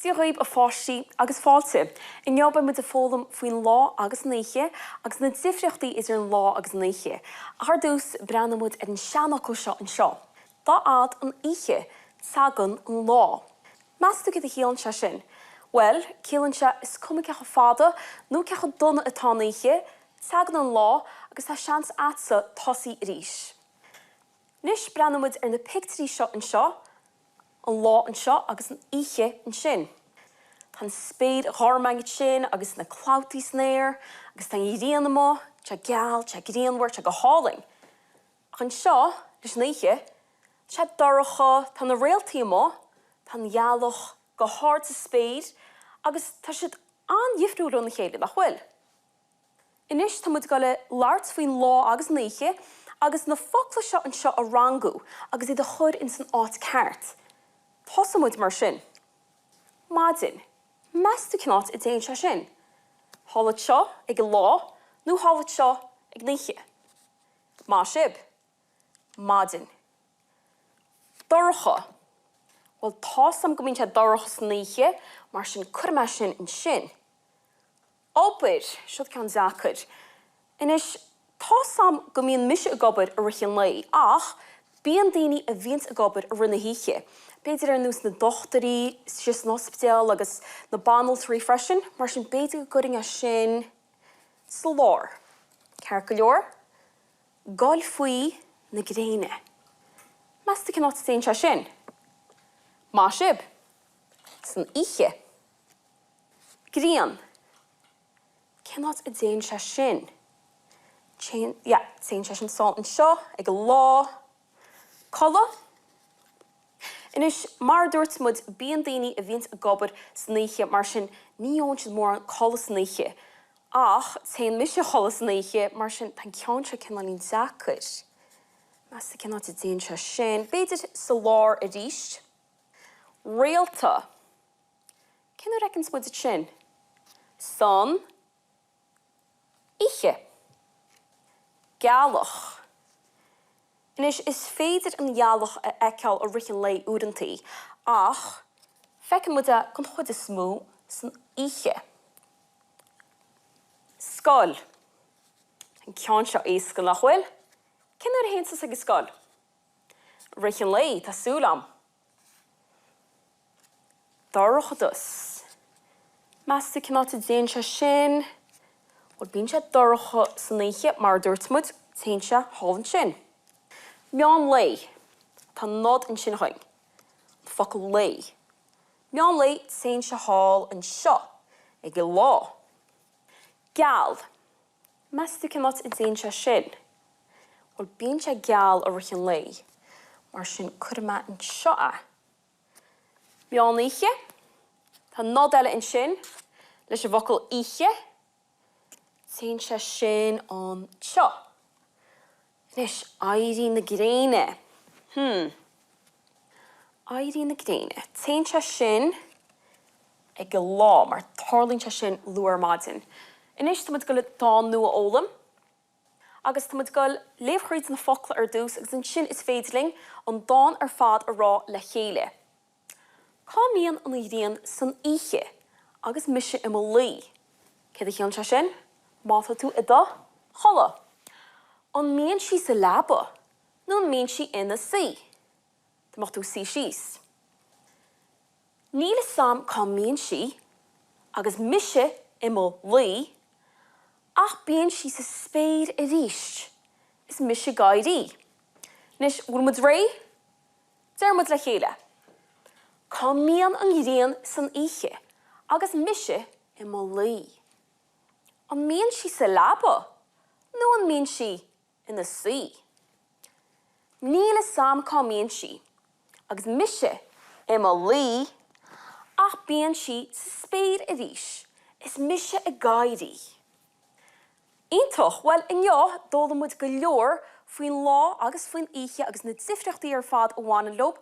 Dia dhaoibh a pháistí agus fáilte! Inniu beidh muid ag foghlaim faoin lá agus an oíche agus na difríochtaí idir an lá agus an oíche. Ach ar dtús, breathnóidh muid ar an seanfhocal seo anseo, Dá fhad an oíche, tagann an lá. Meas tú céard a chiallaíonn sé sin? Bhuel, ciallaíonn sé is cuma cé chomh fada nó cé chomh dona atá an oíche, tagann an lá agus tá seans a'dsa tosaí arís. Anois breathnóidh muid ar na pictiúirí seo anseo, an lá anseo agus an oíche ansin. Tá an spéir ghorm ansin agus na clabhtaí san aer agus tá an ghrian amuigh, tá sé geal, tá sé grianmhar, tá sé go hálainn. Ach anseo, leis an oíche, tá sé dorcha, tá na réaltaí amuigh, tá an ghealach go hard sa spéir agus tá siad an-dhifriúil óna chéile, nach bhfuil? Anois tá muid ag dul a labhairt faoin lá agus an oíche agus na focla seo anseo a rangú agus iad a chur ins an áit ceart. Tosóidh muid mar sin. Maidin. Meas tú cén áit a dtéann sé sin? Thall anseo ag an lá nó thall anseo ag an oíche? Maith sibh. Maidin. Dorcha. Bhuel tá's a'm go mbíonn sé dorcha san oíche mar sin cuirfidh mé sin ansin. Obair, seo ceann deacair. Anois, tá's a'm go mbíonn mise ag obair i rith an lae ach bíonn daoine a bhíonns ag obair i rith na hoíche, b'fhéidir ar nós na dochtúirí istigh san ospidéal agus na banaltraí freisin, mar sin b'fhéidir go gcuirfinn é sin sa lár. Ceart go leor? Goil faoi na gréine. Meas tú cén áit a dtéann sé sin? Maith sibh! San oíche. Grian. Cén áit a dtéann sé sin? Téann, yeah, téann sé sin sall anseo ag an lá. Codladh. Anois, mar a dúirt muid, bíonn daoine a bhíonns ag obair san oíche, mar sin ní fhaigheann siad mórán codladh san oíche. Ach téann mise a chodladh san oíche, mar sin tá an ceann seo cineáilín deacair. Meas tú cén áit a dtéann sé sin? B'fhéidir sa lár arís. Réalta. Cén uair a fheiceanns muid iad sin? San oíche. Gealach. Anois, is féidir an ghealach a fheiceáil i rith an lae uaireantaí, ach feiceann muid é den chuid is mó san oíche. Scoil. An ceann seo éasca, nach bhfuil? Cén uair a théann tusa ag an scoil? I rith an lae, tá súil a'm. Dorchadas. Meas tú cén áit a dtéann sé sin? Bhuel, bíonn sé dorcha san oíche, mar a dúirt muid, téann sé thall ansin. Meán lae. Tá nod ansin againn. An focal lae. Meán lae, téann sé thall anseo, ag an lá. Geal. Meas tú cén áit a dtéann sé sin? Bhuel, bíonn sé geal i rith an lae, mar sin cuirfidh mé anseo é. Meán oíche. Tá nod eile ansin leis an bhfocal oíche. Téann sé sin anseo. Anois, éirí na gréine. Hmm. Éirí na gréine. Téann sé sin ag an lá, mar tarlaíonn sé sin luath ar maidin. Anois tá muid ag dul dán nua a fhoghlaim agus tá muid ag dul léamh thríd na focla ar dtús agus ansin is féidir linn an dán ar fad a rá le chéile. Cá mbíonn an ghrian san oíche agus mise i mo luí? Céard a chiallaíonn sé sin? Má tá tú i do chodladh. An mbíonn sí sa leaba nó an mbíonn sí ina suí? Dá mbeadh tú ag suí síos. Níl 'fhios a'm cá mbíonn sí agus mise i mo luí ach bíonn sí sa spéir arís is mise ag éirí. Anois, bhfuil muid réidh? Deir muid le chéile. Cá mbíonn an ghrian san oíche agus mise i mo luí? An mbíonn sí sa leaba nó an mbíonn sí ina suí? Níl 'fhios a'm cá mbíonn sí agus mise i mo luí ach bíonn sí sa spéir arís is mise ag éirí. Iontach! Bhuel, inniu, d'fhoghlaim muid go leor faoin lá agus faoin oíche agus na difríochtaí ar fad a bhaineann leo.